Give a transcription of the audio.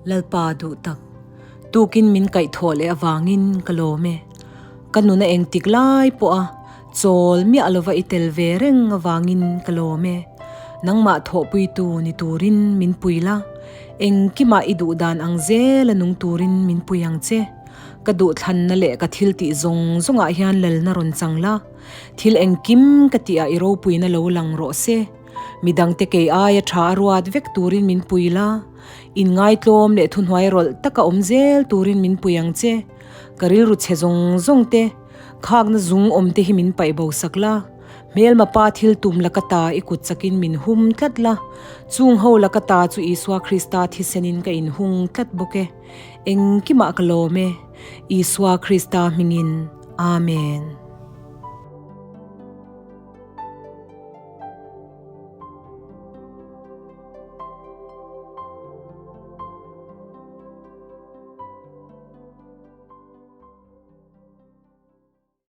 Lalpa duh tak, tukin min kaihthawh leh avangin ka lawm e. Ka nuna engtik lai pawha chawl miah lova i tel ve reng avangin ka lawm e. Nangmah thawhpuitu ni turin min pui la, engkimah i duh dan ang zela nung turin min pui ang che. Ka duhthlanna leh ka thil tih zawng zawngah hian lalna rawn chang la, thil engkim ka tihah i ropuina lo lang rawh se. Midangte kei aia tha a ruat vek turin min pui la, inngaihtlawm leh thuhnuai rawlh taka awm zel turin min pui ang che. Ka rilru chhe zawng zawng te, khakna zung awm te hi min paih bo sak la, hmelma pa thil tum la ka ta i kut chakin min hum tlat la, chung ho la ka ta chu Isua Krista thisenin ka inhung tlat bawk e. Engkimah ka lawm e, Isua Krista hmingin. Amen.